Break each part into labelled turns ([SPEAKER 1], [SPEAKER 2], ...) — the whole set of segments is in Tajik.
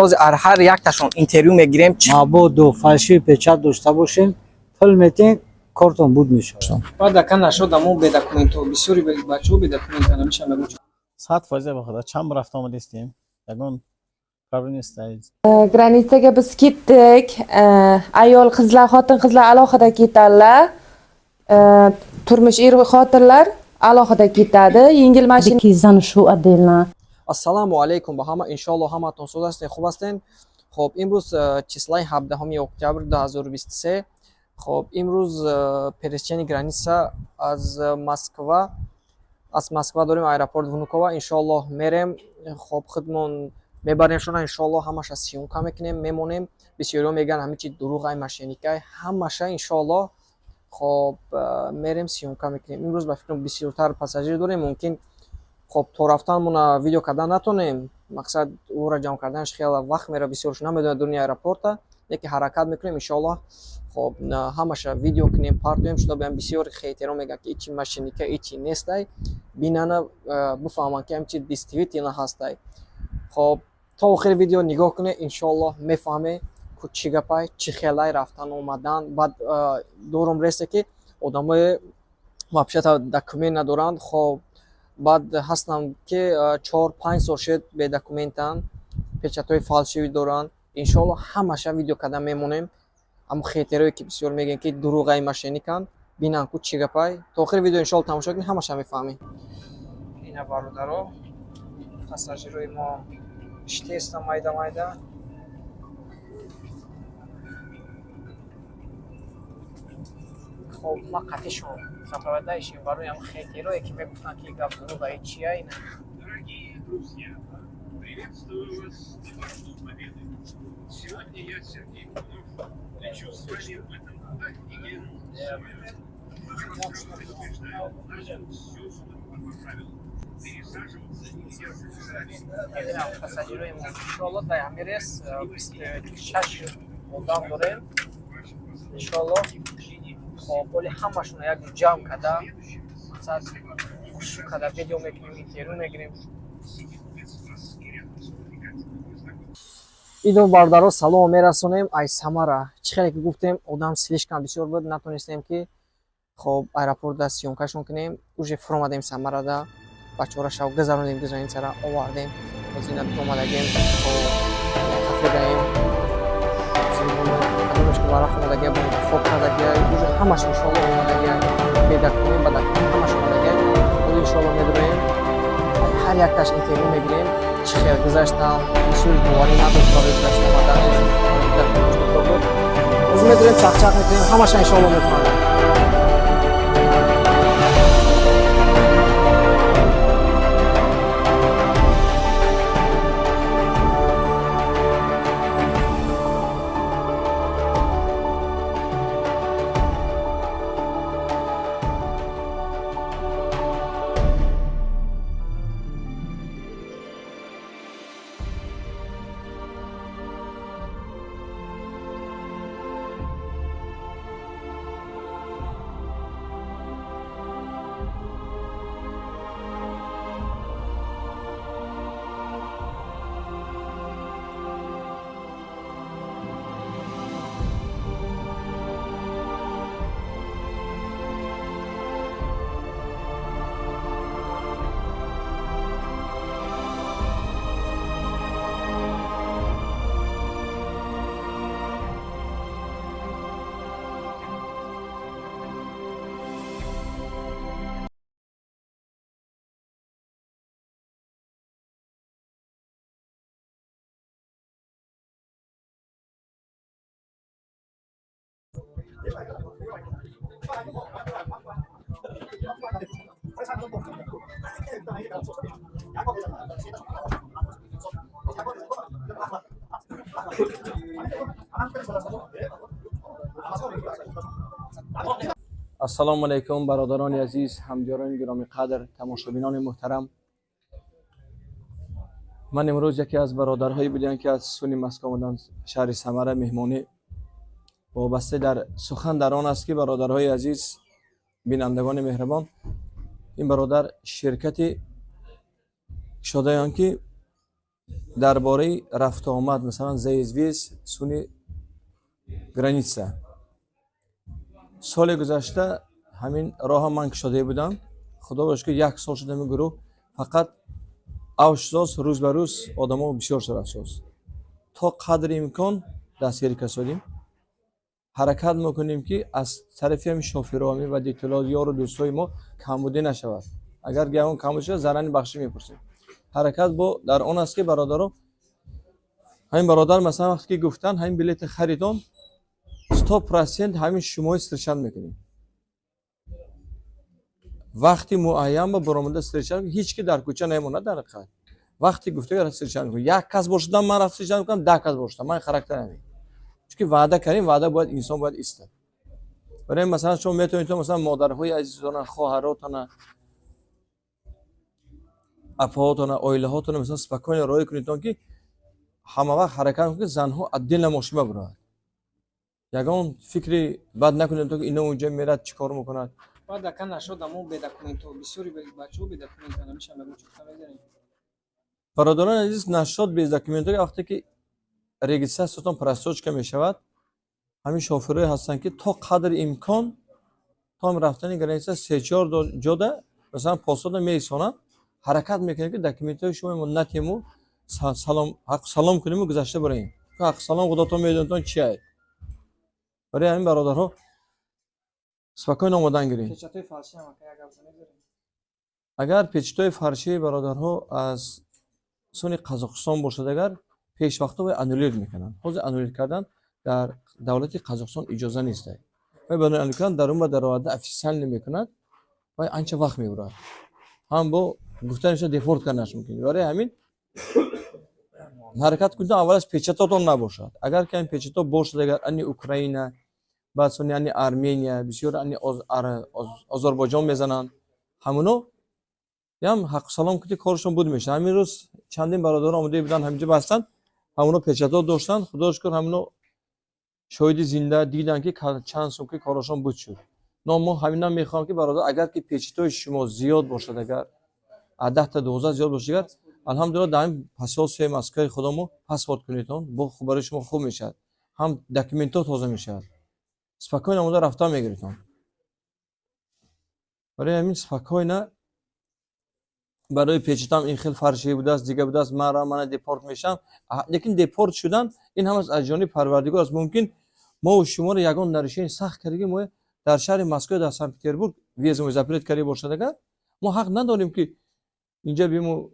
[SPEAKER 1] Ҳозир ҳар якташон интервю мегирем.
[SPEAKER 2] Мабодо фальшивый печать дошта бошем, пул метен, кортон буд мешавад.
[SPEAKER 1] Баъд ака нашуд, амо бе документу бисёри бачаҳо бе документ намеша мегӯ.
[SPEAKER 3] 100% ба худо, чанд бор рафта омадистем, ягон проблем нест.
[SPEAKER 4] Граница ga biz ketdik. Ayol qizlar, xotin qizlar alohida ketadilar. Turmush er xotinlar alohida ketadi. Yengil mashina
[SPEAKER 5] Ки зану шу отдельно.
[SPEAKER 1] Ассалому алайкум ба ҳама, иншоалло ҳамаатон соз ҳастен, хуб ҳастен. Хоб, имрӯз числаи 17 октябр 2023. Хоб, имрӯз пересечение граница аз Москва дорем, аэропорт Внуково иншоаллоҳ мерем. Хоб, худмон мебаремшона, иншоаллоҳ ҳамаша съёмка мекунем, мемонем. Бисёриҳо мегӯянд, ҳамин чи дурӯғай, мошенникай, ҳамаша иншоаллоҳ. Хоб, мерем, съёмка мекунем. Имрӯз ба фикрам, бисёртар пассажир дорем, мумкин, хоб, то рафтанмона видео кардан натонем. Мақсад, ӯра ҷамъ карданаш хеле вақт мера, бисёрш намедонад дуруни аэропорта, лекин ҳаракат мекунем, иншоаллоҳ. Хоб, ҳамаша видео кунем, партоем, чтобы бисёр хейтеро мегӯянд, ки ичи мошенника, ичи нестай, бинана, бифаҳманд, ки ҳамчи действительно ҳастай. Хоб, то охири видео нигоҳ кунед, иншоаллоҳ мефаҳме, ку чӣ гапай, чӣ хелай рафтан омадан. Баъд дорум ресе, ки одамои вообще-то документ надоранд. Хоб, баъд ҳастанд, ки 4-5 сол шуд бедокументанд, печатҳои фальшивый доранд. Иншоалло ҳамаша видео карда мемонем. Ҳамо хейтерое, ки бисёр мегӯянд, ки дурӯғай, мошенниканд, бинанд, ку чӣ гапай. То охири видео иншоалло тамошо кунед, ҳамаша мефаҳмед. Ина, бародаро, пассажирои мо иштестам майда майда. Хоб, ма қатишон сопровождающий барои ҳам хейтерое, ки мегуфтанд, ки гап дурӯғай, чия ина.
[SPEAKER 6] Дорогие друзья, приветствую вас на борту Победы. Сегодня я, Сергей Иванов, лечу с вами в этом офигенном самолете. Предупреждаю, у нас тут все строго по правилам. Пересаживаться и держать
[SPEAKER 1] Ина, пассажирои мо, иншоалло дар ҳамин рейс 26 одам дорем, иншоалло. Хоб, оли ҳамашонро як ҷо ҷамъ карда, мақсад, хушу карда видео мекунем, интервю мегирем. Идо, бародаро, салом мерасонем ай Самара. Чӣ хеле ки гуфтем, одам слишком бисёр буд, натонистем, ки, хоб, аэропортда съёмкашон кунем. Уже фуромадем Самарада, бачаҳоро шав гузаронем, границара овардем. Ҳозир ина омадагем, кафе даем, кадомеш ки варақ омадагия, хоб кардагия, уже ҳамаш иншоалло омадагия, бедокумент, ба документ ҳамаш омадагия. Ҳозир иншоалло медуроем, ҳар якташ интервю мегирем, чӣ хел гузаштам. Бисёр боварӣ надошт барои гузашта омаданаш. Ҳозир медурем, чақчақ мекунем, ҳамаша иншоалло мефаҳмем.
[SPEAKER 7] Ассалому алайкум, бародарони азиз, ҳамдиёрони гиромиқадр, тамошобинони муҳтарам. Ман имрӯз яке аз бародарҳое будем, ки аз суни Москва омаданд шаҳри Самара меҳмонӣ. Вобаста дар сухан дар он аст, ки, бародарҳои азиз, бинандагони меҳрабон, ин бародар ширкати кушодаён, ки Дар бораи рафтуомад, масалан, заезд-въезд суни граница. Соли гузашта ҳамин роҳа ман кушода будам. Худо ба шукр, як сол шуд, ҳамин гурӯҳ фақат авҷ шудааст, рӯз ба рӯз одамо бисёр шуда рафтааст. То қадри имкон дастгирӣ касодем, ҳаракат мекунем, ки аз тарафи ҳамин шофирҳо ва водитело, ёру дӯстҳои мо камбудӣ нашавад. Агар ягон камбудӣ шавад, зарани бахшӣ мепурсем. Ҳаракат бо дар он аст, ки бародаро, ҳамин бародар, масалан, вақте ки гуфтан, ҳамин билети харидон, 100% ҳамин шумои встречать мекунем. Вақти муайян ба баромада встречать, ҳеҷ ки дар кӯча намонад. Дар ҳақиқат, вақти гуфтага встречать мекунем. Як кас бошадам, ман рафт встречать мекунам, 10 кас бошадам, ман характер ҳамин, чунки ваъда кардем, ваъда бояд, инсон бояд истад. Барои, масалан, шумо метавонед, масалан, модарҳои азизона, хоҳаротона, апаҳотона, оилаҳотона, масалан, спокойно роҳӣ кунедтон, ки ҳама вақт ҳаракат кунед, ки занҳо отдельно мошин бабурад. Ягон фикри бад накунед, ки ино унҷа мерад, чӣ кор мекунад.
[SPEAKER 1] Баъд, ака, нашуд, амо бе документу, бисёри бачаҳо бе документ намеша, мегӯ, чӣ гуфта мезанем?
[SPEAKER 7] Бародарони азиз, нашод без документҳо, вақте ки регистрациятон просрочка мешавад, ҳамин шофирое ҳастанд, ки то қадри имкон то рафтани граница се-чор ҷода, масалан, постода меисонанд. Ҳаракат мекунем, ки документҳои шумо мо натему, салом, ҳаққу салом кунему, гузашта бароем. Ҳаққу салом худотон медонтон чи ай. Барои ҳамин, бародарҳо, спокойно омодан гирем.
[SPEAKER 1] Печатҳои фальшӣ ҳам, ака, як гап мезанем?
[SPEAKER 7] Агар печатҳои фальшӣ, бародарҳо, аз суни Қазоқистон бошад, агар пешвақто вай аннулир мекунанд. Ҳозир аннулир кардан дар давлати Қазоқистон иҷоза нест. Вай барои аннулир кардан дар он дароварда официально мекунад, вай анча вақт мебурад, ҳам бо гуфта мешавад, депорт карданаш мумкин. Барои ҳамин ҳаракат кунед, аввалаш печатотон набошад. Агар ки ҳамин печатҳо бошад, агар ани Украина, баъд сони ани Армения, бисёр ани Озарбойҷон мезананд, ҳамуно ям ҳаққу салом кунед, корашон буд мешавад. Ҳамин рӯз чандин бародарон омода буданд, ҳаминҷо бастанд, ҳамуно печатҳо доштанд. Худо шукр, ҳамуно шоҳиди зинда диданд, ки чанд сум ки корашон буд шуд. Но мо ҳаминам мехоҳам, ки, бародар, агар ки печатҳои шумо зиёд бошад, агар аз 10 та 12 зиёд бошад, агар, алҳамдулилла, дар ҳамин посольствои Москваи худомо паспорт кунедон, бо барои шумо хуб мешавад, ҳам документҳо тоза мешавад, спокойно омода рафтан мегиритон. Барои ҳамин спокойно. Барои печатам ин хел фальшӣ будааст, дига будааст, мара мана депорт мешавам. Лекин депорт шудан ин ҳамаш аз ҷониби Парвардигор аст. Мумкин мо шуморо ягон нарушение сахт кардаги, мо дар шаҳри Москва, дар Санкт Петербург въездмо запрет карда бошад, агар мо ҳақ надорем, ки инҷа биму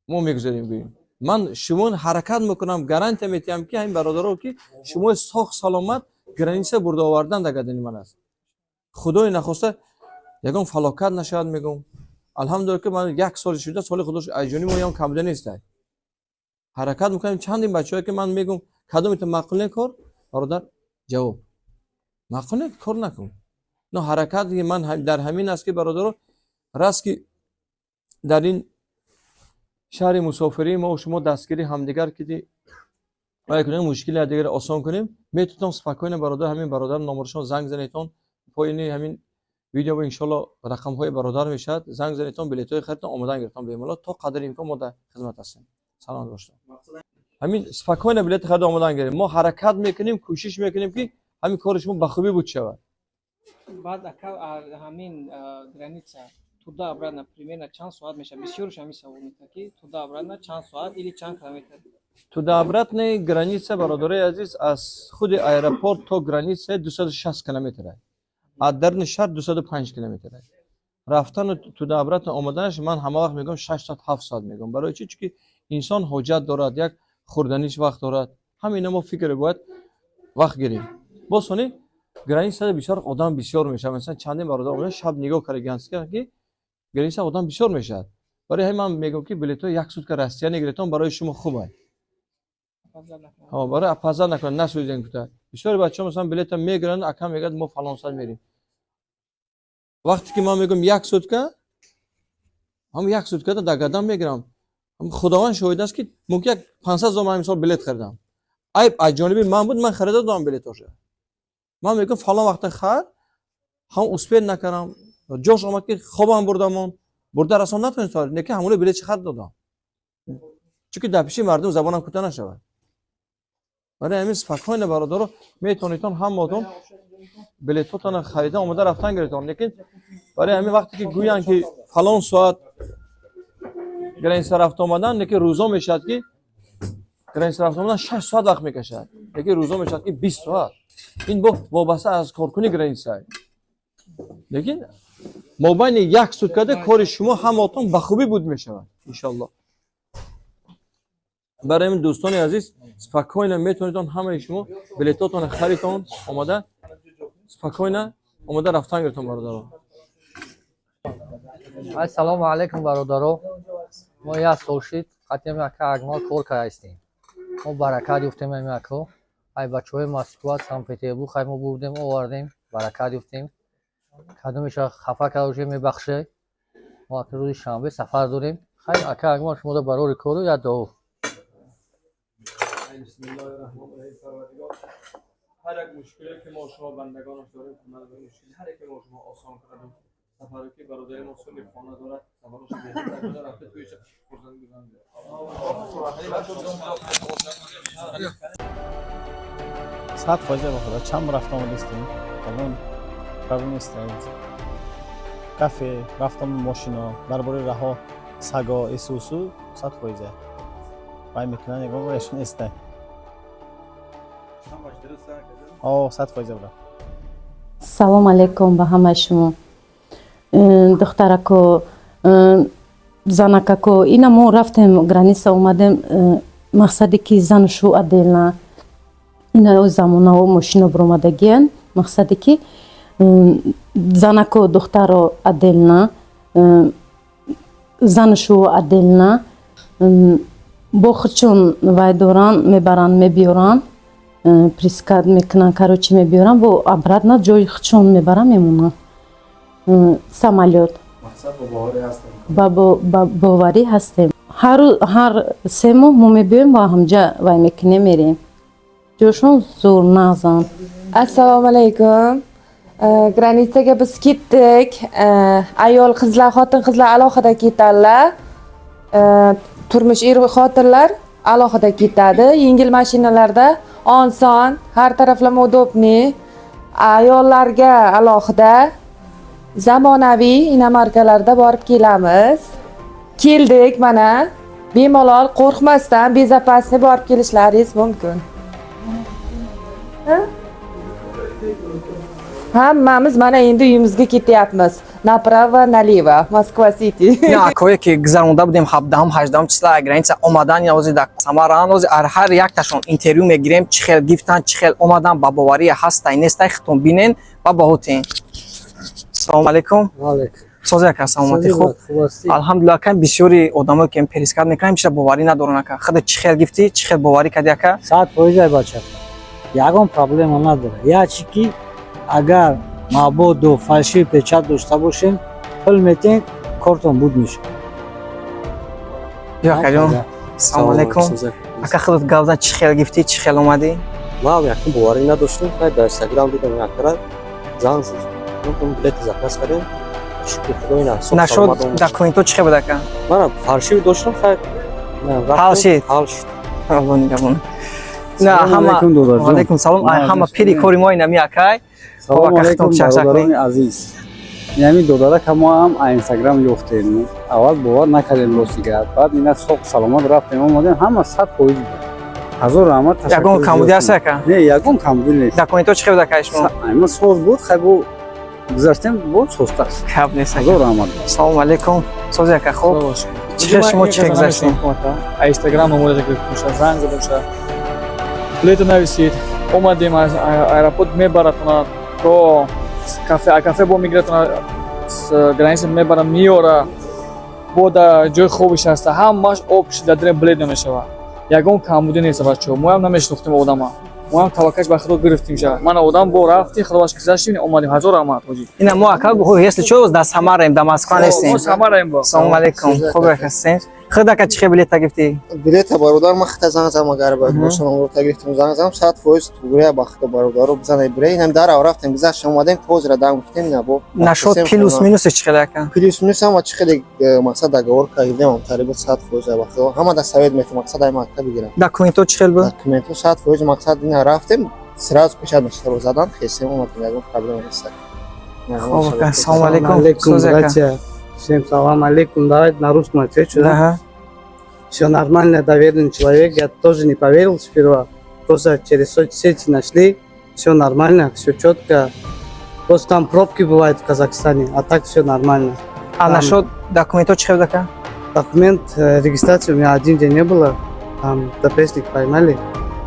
[SPEAKER 7] мо мегузарем, гӯем. Ман шумо ҳаракат мекунам, гарантия метиҳам, ки ҳамин бародаро, ки шумо соғ саломат граница бурда овардан дар гардани ман аст. Худои нахоста, ягон фалокат нашавад, мегӯм. Алҳамдулилла, ки ман як соли шуда, соли худо аз ҷониби моям камбуда нест. Ҳаракат мекунем. Чандин бачаҳое, ки ман мегӯм, кадомета маъқул не кор, бародар, ҷавоб маъқул не, кор накун. Но ҳаракат ман дар ҳамин аст, ки, бародаро, раст ки дар ин шаҳри мусофирӣ мо шумо дастгири ҳамдигар киди вай кунем, мушкили дигар осон кунем. Метавонам спокойно, бародар, ҳамин бародар номерашон занг занетон. Поини ҳамин видео, иншолло, рақамҳои бародар мешавад. Занг занетон, билетҳои харидтон, омодан гирифтон бемалол. То қадри имкон мо дар хизмат ҳастем. Саломат бошед. Ҳамин спокойно билети харида, омодан гирем. Мо ҳаракат мекунем, кӯшиш мекунем, ки ҳамин кори шумо ба хубӣ буд шавад.
[SPEAKER 1] Баъд, ака, ҳамин граница туда обратно примерно чанд соат мешавад? Бисёрш ҳамин савол мекунад, ки туда обратно чанд соат или чанд километр?
[SPEAKER 7] Туда обратный граница, бародарои азиз, аз худи аэропорт то граница 260 километр, аз дарни шаҳр 205 километр. Рафтану туда обратно омаданаш ман ҳама вақт мегӯям, 6 соат, 7 соат мегӯям. Барои чӣ? Чунки инсон ҳоҷат дорад, як хӯрданиш вақт дорад. Ҳамина мо фикр бояд вақт гирем. Боз сони границада бисёр одам бисёр мешавад. Масалан, чандин бародар омадан, шаб нигоҳ карда, ки граница одам бисёр мешавад. Барои ҳамин ман мегӯям, ки билетҳои як сутка Россия гиретон, барои шумо хуб ай. Барои опоздать накунад, насӯзен гуфта. Бисёри бачаҳо, масалан, билета мегиранд, ака, мегӯяд, мо фалон соат мерем. Вақте ки ман мегӯям як сутка, ҳам як суткада дар гадам мегирам. Худованд шоҳид аст, ки мумкин як 500 000 ман мисол билет харидам. Айб аз ҷониби ман буд, ман харида додам билетоша. Ман мегӯям, фалон вақта хар, ҳам успеть накардам, ҷош омад, ки хобам бурдамон, бурда расон натонистам, лекин ҳамоно билетши харид додам. Чунки дар пеши мардум забонам кӯтоҳ нашавад. Барои ҳамин спокойно, бародаро, метавонедтон ҳамаотон билетотонро харида, омода рафтан гиритон. Лекин барои ҳамин вақте ки гӯянд, ки фалон соат граница рафта омадан, лекин рӯзо мешавад, ки граница рафта омадан 6 соат вақт мекашад, лекин рӯзо мешавад, ки 20 соат. Ин бо вобаста аз коркуни граница. Лекин мобайни як суткада кори шумо ҳамаотон ба хубӣ буд мешавад, иншаллоҳ. Барои ҳамин, дӯстони азиз, спокойно метавонедон ҳамаи шумо билетотонро харитон, омода, спокойно омода рафтан гиритон, бародаро.
[SPEAKER 5] Ассалому алайкум, бародаро. Мо як сол шид қатъиам ака Акмал кор кардаистем. Мо баракат ёфтем ами ако. Ай бачаҳои Москва, Санкт Петербург хай мо бурдем, овардем, баракат ёфтем. Кадомеша хафа карда бошем, мебахше. Мо ака рӯзи шанбе сафар дорем. Хай, ака Акмал, шумода барори кору як дуо.
[SPEAKER 7] Бисмиллоҳи раҳмони раҳим. Парвардигор, ҳар як мушкиле, ки мо шумо бандагонаш дорем, мушкили ҳар яке мо шумо осон кунад. Сафаре ки бародари мо сули хона дорад, сафарашо беҳтар кунад, рафта туиша фурзанд гузанд.
[SPEAKER 3] 100% ба худо, чанд бор рафта омадистем, ягон проблем нест. Кафе рафтам, мошино дар бораи раҳо, саго исусу 100% вай мекунанд, ягон вайшон неста. О, 100% буда.
[SPEAKER 8] Салом алейкум ба ҳамаи шумо. Духтарако, занакако, ина мо рафтем граница, омадем. Мақсаде ки зану шу отдельно, ина замонао мошино биромадагиян, мақсаде ки занако, духтаро отдельно, зану шу отдельно, бо худшон вай доранд, мебаранд, мебиёранд, прискат мекунанд, короче, мебиёранд, бо обратно ҷои худшон мебаранд, мемонанд. Самолёт ба боварӣ ҳастем. Ҳар 3 моҳ мо мебиёем ва ҳамҷа вай мекунем, мерем. Ҷошон зӯр нағзанд.
[SPEAKER 4] Assalomu alaykum. Граница ga biz ketdik. Ayol qizlar, xotin qizlar alohida ketadilar. Turmush er xotinlar alohida ketadi. Yengil mashinalarda oson, har taraflama удобный. Ayollarga alohida zamonaviy иномарка larda borib kelamiz. Keldik mana. Bemalol, qo'rqmasdan, безопасный borib kelishlaringiz mumkin. Ha? Hammamiz mana endi uyimizga ketyapmiz. Направо, налево, Москва Сити.
[SPEAKER 1] Ина акое ки гузаронда будем 17-ум, 18-ум числа граница омадан, ина ози дар Самаранд, ози ҳар якташон интервю мегирем, чӣ хел гифтан, чӣ хел омадан, ба боварӣ ҳастай, нестай, худтон бинен ва баҳотен. Салому алейкум. Сози, ака, саломатӣ, хуб, алҳамдулилла, ака. Бисёри одамое ки перискат мекунанд, чиша боварӣ надоранд, ака. Худа чӣ хел гифтӣ, чӣ хел боварӣ кардӣ, ака?
[SPEAKER 2] 100%, ай бача, ягон проблема надорад. Як чи ки агар мабодо фальшивый печать дошта бошем, пул метен, кортон буд мешавад.
[SPEAKER 1] Ё, акаҷон, салому алейкум, ака. Худат гап зан, чӣ хел гифтӣ, чӣ хел омадӣ?
[SPEAKER 9] Ман якум боварӣ надоштам. Хай, дар Инстаграм дидам, якара занг задам, билети заказ кардем. Шукри Худо, ина соб
[SPEAKER 1] Нашуд.
[SPEAKER 9] саломат омадем.
[SPEAKER 1] Документҳо чӣ хел буд, ака?
[SPEAKER 9] Мана фальшивый доштам, хай.
[SPEAKER 1] Ҳал шид?
[SPEAKER 9] Ҳал шид.
[SPEAKER 1] Алло нигаҳбон. На
[SPEAKER 10] Салому
[SPEAKER 1] ҳама
[SPEAKER 10] алейкум, додарҷон.
[SPEAKER 1] Алейкум салом. Ай, ҳама пири кори мо инами акай.
[SPEAKER 10] Салому
[SPEAKER 1] Ака,
[SPEAKER 10] алейкум,
[SPEAKER 1] хитоб чак-чак.
[SPEAKER 10] бародарони азиз. Инами додарака мо ҳам а Инстаграм ёфтем. Аввал бовар накардем, рости гап. Баъд ина соқ саломат рафтем, омадем, ҳама 100% буд. Ҳазор раҳмат, ташаккур.
[SPEAKER 1] Ягон камбудӣ ҳаст, ака?
[SPEAKER 10] Не, ягон камбудӣ нест.
[SPEAKER 1] Документҳо чӣ хел буд, ака, шумо?
[SPEAKER 10] Ама соз буд, хай, бо гузаштем, бо созтар.
[SPEAKER 1] Гап нест, ака.
[SPEAKER 10] Ҳазор раҳмат.
[SPEAKER 1] Салому алейкум. Сози, ака, хуб, чӣ хел шумо, чӣ хел гузаштем?
[SPEAKER 11] А Инстаграм номераш гирифтем, занг задам, билета нависид, омадем аз аэропорт, мебаратона то кафе, а кафе бо мегиратона, граница мебара, меёра, бо дар ҷои хобиш ҳаста, ҳамаш об дар дирем билет намешава, ягон камбудӣ нест, бачаҳо. Моям намешинохтем одама, моям таваккаш ба Худо гирифтем ша. Мана одам бо рафти, Худоваш гузаштем, омадем. Ҳазор раҳмат, ҳоҷӣ.
[SPEAKER 1] Ина мо, ака, если чо, дар Самараем, дар Москва нестем.
[SPEAKER 11] Мо Самараем бо.
[SPEAKER 1] Салому алейкум, хуб ҳастем? Худака, чӣ хел билета гирифтӣ?
[SPEAKER 12] Билета, бародар, ман хита занг задам, агар бошам, амро гирифтам, занг задам, 100% тугрия ба хита, бародаро, бизанай бире. Инам дар рафтем, гузаштем, омадем, ҳозира дам гуфтем, ина бо.
[SPEAKER 1] Нашод плюс минусаш чӣ хел, ака?
[SPEAKER 12] Плюс минус ҳама чӣ хеле мақсад договор кардем, амтари буд, 100% ба худо. Ҳама да совет метам, мақсад ай мака бигирам.
[SPEAKER 1] Документҳо чӣ хел буд?
[SPEAKER 12] Документҳо 100%, мақсад ина рафтем, сразу печать машинаро задан, хестем, омадем, ягон проблема нест.
[SPEAKER 1] Хоб, ака, салому алейкум.
[SPEAKER 10] Алейкум,
[SPEAKER 1] Соз, ака.
[SPEAKER 10] братья. Всем салам алейкум. Давайте на русском отвечу, да?
[SPEAKER 1] Ага.
[SPEAKER 10] Все нормально, доверенный человек. Я тоже не поверил сперва. Просто через соцсети нашли. Все нормально, все четко. Просто там пробки бывают в Казахстане, а так все нормально.
[SPEAKER 1] А нашод документҳо чӣ хел буд, ака?
[SPEAKER 10] Документ, регистрации у меня один день не было. Там ДПСник поймали.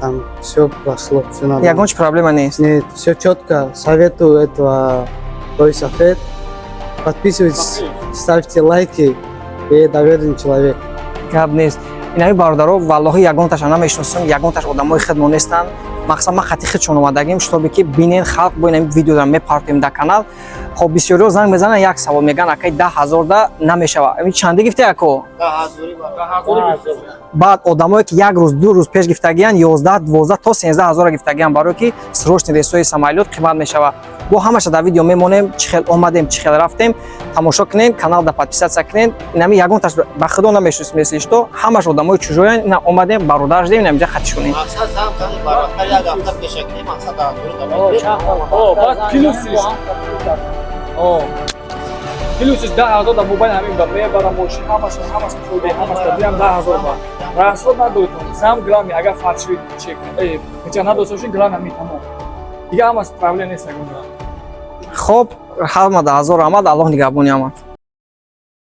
[SPEAKER 10] Там все прошло, все нормально.
[SPEAKER 1] Ягон чи проблема нест?
[SPEAKER 10] Нет, все четко. Советую этого Рой Сафет. Подписывайтесь, ставьте лайки. И доверенный человек.
[SPEAKER 1] Гап нест. Инаи бародаро, валлоҳи, ягонташа намешиносам, ягонташ одамои хидмо нестанд. Мақсад, ман хати худшон омадагим, шутобе ки бинен халқ, бо инами видеоро мепартоем дар канал. Хоб, бисёриҳо занг мезананд, як савол мегӯянд: акай, 10 000 да намешава. Ин чанде гифте, ако? Баъд одамое ки як рӯз, 2 рӯз пеш гифтагиянд, 11, 12 то 13 ҳазора гифтагиянд, барое ки срочный рейсҳои самолёт қимат мешава. Бо ҳамаша дар видео мемонем, чӣ хел омадем, чӣ хел рафтем. Тамошо кунем, каналда подписаться кунем. Инами ягонташ ба худо намешиносем, если что, ҳамаш одамои чужоян. Ина омадем, бародар шудем, инамиҷа хатишонем.
[SPEAKER 12] Мақсад занг зани барвақттар, як ҳафта пешакӣ, мақсад
[SPEAKER 11] Баъд плюсиш 10 000 дар мобайл ҳамин ба мебарам мошин, ҳамаш, ҳамаш фоида, ҳамаш диам 10 000 ба расход надоритон. Сам главный, агар фальшивый чек печать надошта бошин, главный ҳамин, тамом, дига ҳамаш проблема нест ягон.
[SPEAKER 1] Хоб, ҳама да ҳазор раҳмат, Аллоҳ нигаҳбони ҳамат.